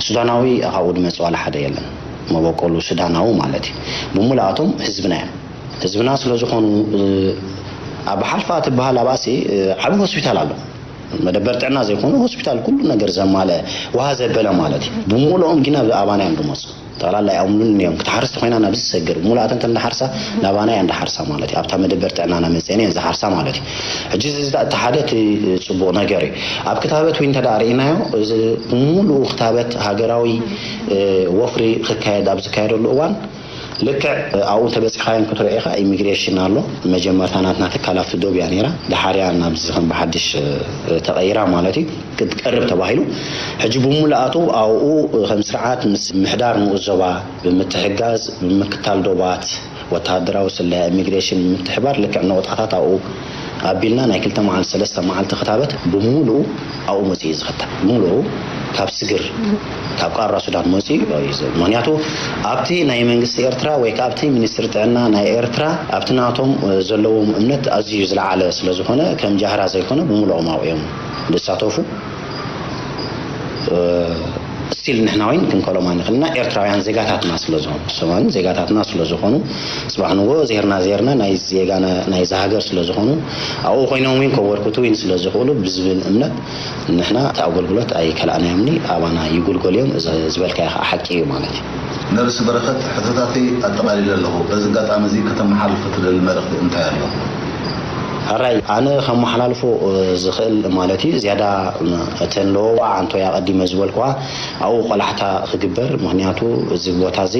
ሱዳናዊ ካብኡ ድመጽእ ዋላ ሓደ የለን። መበቆሉ ሱዳናዊ ማለት እዩ። ብምሉኣቶም ህዝብና እዮም። ህዝብና ስለ ዝኾኑ፣ እ፣ ኣብ ሓልፋ ትበሃል ኣብኣሲ፣ እ፣ ዓቢ ሆስፒታል ኣሎ። መደበር ጥዕና ዘይኮኑ ሆስፒታል ኩሉ ነገር ዘማልአ ውሃ ዘበለ ማለት እዩ። ብምሉኦም ግና ብኣባና እዮም ዝመፁ። ጠቕላላ ኣይኣምኑን እዮም። ክትሓርስ ኮይና ናብዚ ዝሰግር ሙሉኣተን ተንዳሓርሳ ናባና እያ እንዳሓርሳ ማለት እዩ። ኣብታ መደበር ጥዕናና መፅአን እየን ዝሓርሳ ማለት እዩ። ሕጂ እዚ እቲ ሓደ እቲ ፅቡቕ ነገር እዩ። ኣብ ክታበት ወይ እንተ ደኣ ርኢናዮ፣ እዚ ሙሉኡ ክታበት ሃገራዊ ወፍሪ ክካየድ ኣብ ዝካየደሉ እዋን፣ ልክዕ ኣብኡ እንተበፂሕካዮን ክትሪኦ ኢኻ፣ ኢሚግሬሽን ኣሎ። መጀመርታ ናትና ትካል ኣብቲ ዶብ እያ ነይራ፣ ድሓር እያ ናብዚ ከም ብሓድሽ ተቐይራ ማለት እዩ። ክትቀርብ ተባሂሉ። ሕጂ ብሙሉኣቱ ኣብኡ ከም ስርዓት ምስ ምሕዳር ንኡስ ዞባ ብምትሕጋዝ፣ ብምክታል ዶባት፣ ወተሃደራዊ ስለያ፣ ኢሚግሬሽን ብምትሕባር ልክዕ ነቑጣታት ኣብኡ ኣቢልና ናይ ክልተ መዓልቲ ሰለስተ መዓልቲ ክታበት ብሙሉኡ ኣብኡ መፂኡ እዩ ዝኽተብ። ብሙሉኡ ካብ ስግር፣ ካብ ቃራ ሱዳን መፂኡ እዩ ዝብል። ምኽንያቱ ኣብቲ ናይ መንግስቲ ኤርትራ ወይ ከዓ ኣብቲ ሚኒስትሪ ጥዕና ናይ ኤርትራ ኣብቲ ናቶም ዘለዎም እምነት ኣዝዩ ዝለዓለ ስለ ዝኾነ፣ ከም ጃህራ ዘይኮነ ብሙሉኦም ኣብኡ እዮም ዝሳተፉ። ስቲል ንሕና ወይን ክንከሎም ኣይንኽእልና። ኤርትራውያን ዜጋታትና ስለ ዝኾኑ፣ ሰማን ዜጋታትና ስለ ዝኾኑ፣ ጽባሕ ንጎ ዜርና ዜርና ናይ ዜጋና ናይዚ ሃገር ስለ ዝኾኑ፣ ኣብኡ ኮይኖም ወይን ከበርክቱ ወይን ስለ ዝኽእሉ ብዝብል እምነት ንሕና እቲ ኣገልግሎት ኣይከላእናዮምኒ። ኣባና ይጉልጎል እዮም። እዚ ዝበልካ ኢኻ ሓቂ እዩ ማለት እዩ። ነርስ በረኸት፣ ሕቶታተይ ኣጠቓሊለ ኣለኹ። በዚ ኣጋጣሚ እዚ ከተመሓላልፎ ትደሊ መልእኽቲ እንታይ ኣሎ? ሕራይ ኣነ ከመሓላልፎ ዝኽእል ማለት እዩ፣ ዝያዳ እተን ለወዋ ዓንቶይ ኣቐዲመ ዝበልኩዋ ኣብኡ ቆላሕታ ክግበር። ምኽንያቱ እዚ ቦታ እዚ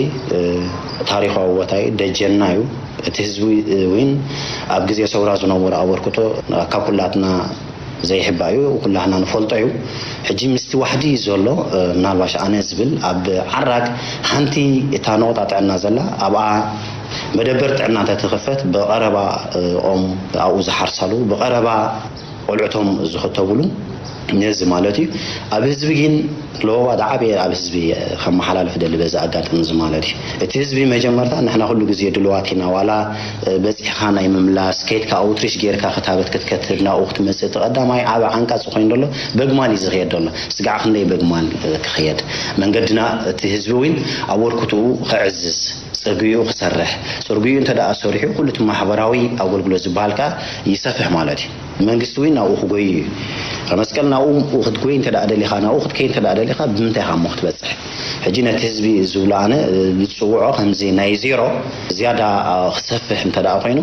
ታሪኻዊ ቦታ እዩ፣ ደጀንና እዩ። እቲ ህዝቢ እውን ኣብ ግዜ ሰውራ ዝነበሮ ኣበርክቶ ካብ ኩላትና ዘይሕባእ እዩ፣ ኩላህና ንፈልጦ እዩ። ሕጂ ምስቲ ዋሕዲ ዘሎ ምናልባሽ ኣነ ዝብል ኣብ ዓራግ ሓንቲ እታ ነቑጣ ጥዕና ዘላ ኣብኣ መደበር ጥዕና እንተትኽፈት ብቐረባ ኦም ኣብኡ ዝሓርሳሉ ብቐረባ ቆልዑቶም ዝኽተብሉ ነዚ ማለት እዩ። ኣብ ህዝቢ ግን ለወዋ ዝዓበየ ኣብ ህዝቢ ከመሓላልፍ ደሊ በዚ ኣጋጣሚ እዚ ማለት እዩ። እቲ ህዝቢ መጀመርታ ንሕና ኩሉ ግዜ ድልዋት ኢና፣ ዋላ በፂሕኻ ናይ ምምላስ ከይድካ ኣውትሪሽ ጌርካ ክታበት ክትከትብ ናብኡ ክትመፅእ እቲ ቀዳማይ ዓቢ ዓንቃፂ ኮይኑ ዘሎ በግማል እዩ ዝኽየድ ዘሎ። ስጋዕ ክንደይ በግማል ክኽየድ መንገድና እቲ ህዝቢ እውን ኣበርክትኡ ከዕዝዝ፣ ጽርግይኡ ክሰርሕ፣ ጽርግይኡ እንተ ደኣ ሰሪሑ ኩሉ እቲ ማሕበራዊ ኣገልግሎት ዝበሃል ከኣ ይሰፍሕ ማለት እዩ። መንግስቲ እውን ናብኡ ክጎይ እዩ። ከመስቀል ናብኡ ክትጎይ እንተ ደኣ ደሊኻ፣ ናብኡ ክትከይ እንተ ደኣ ደሊኻ ብምንታይ ኢኻ እሞ ክትበጽሕ? ሕጂ ነቲ ህዝቢ ዝብሎ ኣነ ዝጽውዖ ከምዚ ናይ ዜሮ ዝያዳ ክሰፍሕ እንተ ደኣ ኮይኑ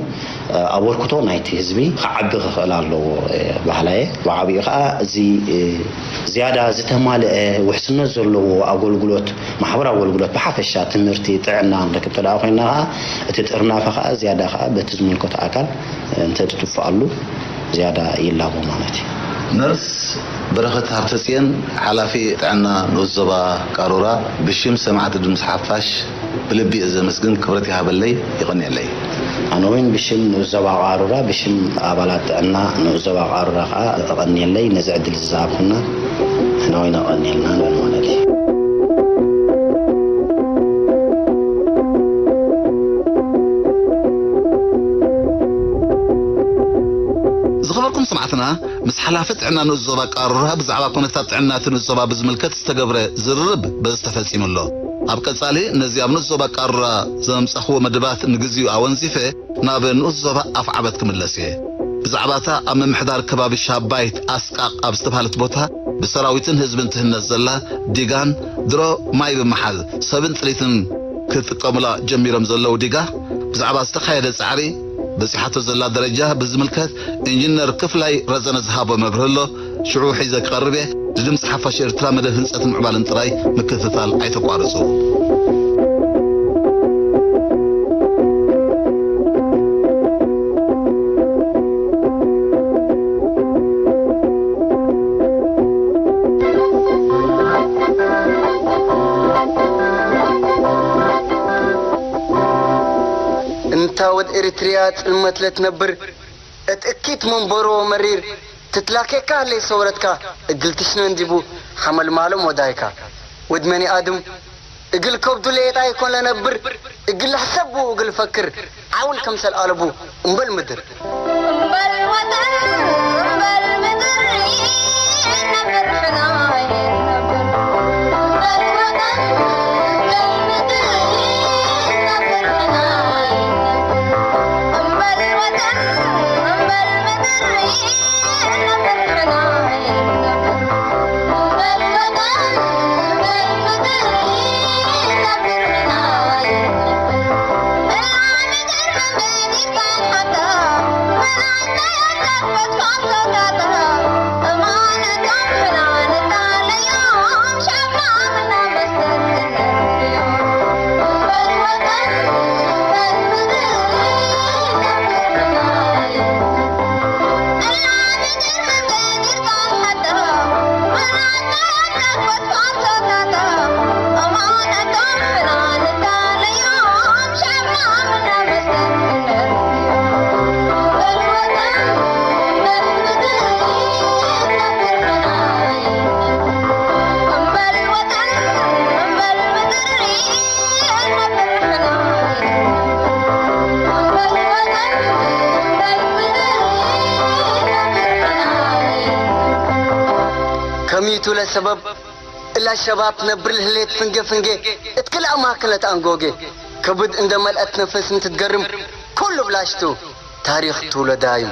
ኣበርክቶ ናይቲ ህዝቢ ክዓቢ ክኽእል ኣለዎ ባህላየ። ብዓቢኡ ከኣ እዚ ዝያዳ ዝተማልአ ውሕስነት ዘለዎ ኣገልግሎት፣ ማሕበራዊ ኣገልግሎት ብሓፈሻ ትምህርቲ፣ ጥዕና ንረክብ እንተ ደኣ ኮይንና ከኣ እቲ ጥርናፈ ከኣ ዝያዳ ከኣ በቲ ዝምልከቶ ኣካል እንተትድፍኣሉ ዝያዳ ይላቦ ማለት እዩ። ነርስ በረኸት ሃብተጽየን፣ ሓላፊ ጥዕና ንኡስ ዞባ ቃሩራ፣ ብሽም ሰማዕቲ ድምፂ ሓፋሽ ብልቢ እየ ዘመስግን። ክብረት ይሃበለይ፣ ይቐንየለይ። ኣነ እውን ብሽም ንኡስ ዞባ ቃሩራ፣ ብሽም ኣባላት ጥዕና ንኡስ ዞባ ቃሩራ ከዓ እቐንየለይ ነዚ ዕድል እዚ ዝሃብኩና። ንሕና እውን ኣቐንየልና ንብል ማለት እዩ። ዝኸበርኩም ሰማዕትና፣ ምስ ሓላፊ ጥዕና ንኡስ ዞባ ቃሩራ ብዛዕባ ኩነታት ጥዕና እቲ ንኡስ ዞባ ብዝምልከት ዝተገብረ ዝርርብ በዚ ተፈጺሙ ኣሎ። ኣብ ቀጻሊ ነዚ ኣብ ንኡስ ዞባ ቃሩራ ዘምጻኽዎ መደባት ንግዚኡ ኣወንዚፈ ናብ ንኡስ ዞባ ኣፍዓበት ክምለስ እየ። ብዛዕባ እታ ኣብ ምምሕዳር ከባቢ ሻባይት ኣስቃቕ ኣብ ዝተባህለት ቦታ ብሰራዊትን ህዝብን ትህነጽ ዘላ ዲጋን ድሮ ማይ ብምሓዝ ሰብን ጥሪትን ክጥቀሙላ ጀሚሮም ዘለዉ ዲጋ ብዛዕባ ዝተኻየደ ጻዕሪ በጺሓቶ ዘላ ደረጃ ብዝምልከት ኢንጂነር ክፍላይ ረዘነ ዝሃቦ መብርሂ ኣሎ። ሽዑ ሒዘ ክቐርብ እየ። ንድምፂ ሓፋሽ ኤርትራ መደብ ህንፀትን ምዕባለን ጥራይ ምክትታል ኣይተቋርፁ። እንታ ወድ ኤሪትርያ ጽልመት ለትነብር፣ እት እኪት መንበሮ መሪር፣ ትትላኬካ ህሌ ሰውረትካ፣ እግል ትሽነ እንዲቡ ሓመል ማሎም ወዳይካ። ወድ መኒ ኣድም፣ እግል ከብዱ ሌጣ ይኮን ለነብር፣ እግል ሕሰቡ እግል ፈክር፣ ዓውል ከምሰል ኣለቡ እምበል ምድር። እምበል ወጠን እምበል ምድር ይነብር ሕና ይነብር። እምበል ወጠን እምበል ምድር ይነብር ሕና ይነብር። እምበል ወጠን እምበል ምድር ይነብር ሕና ቱለ ሰበብ እላ ሸባብ ትነብር ልህሌት ፍንጌ ፍንጌ እትክልኣ ማክለት ኣንጎጌ ከብድ እንደ መልአት ነፈስም ትትገርም ኩሉ ብላሽቱ ታሪኽ ትውለዳዩ።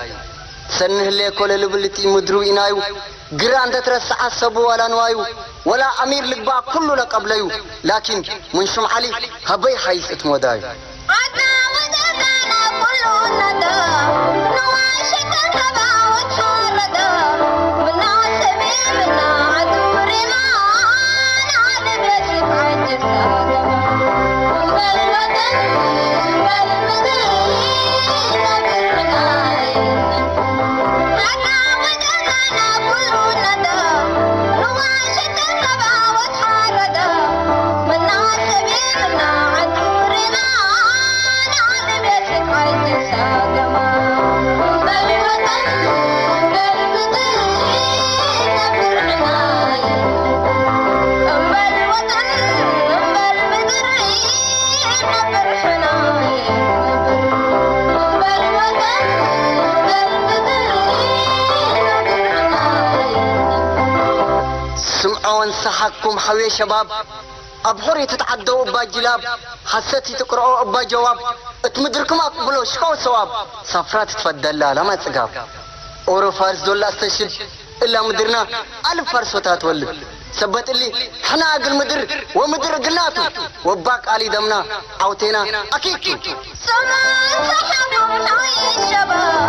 ሰንህሌ ኮለ ልብል እቲ ምድሩ ኢናዩ ግራ እንተ ትረስዓ ሰቡ ዋላ ንዋዩ ወላ ኣሚር ልግባእ ኩሉ ለቀብለዩ ላኪን ምን ሹም ዓሊ ሃበይ ሓይስ እትሞዳዩ። ስምዖን ሰሓቅኩም ሓውየ ሸባብ ኣብ ሑሪ ትትዓደው እባ ጅላብ ሓሰት ይትቅርኦ እባ ጀዋብ እት ምድርኩም ኣቅብሎ ሽኮ ሰዋብ ሳፍራ ትትፈደላ ላማ ጽጋብ ኦሮ ፋርስ ዶላ እስተሽድ እላ ምድርና ኣልፍ ፋርሶታ ትወልድ ሰበት እሊ ሕና እግል ምድር ወምድር እግልናቱ ወባ ቃሊ ደምና ዓውቴና ኣኪቱ ሰማን ሰሓብኩም ሓወየ ሸባብ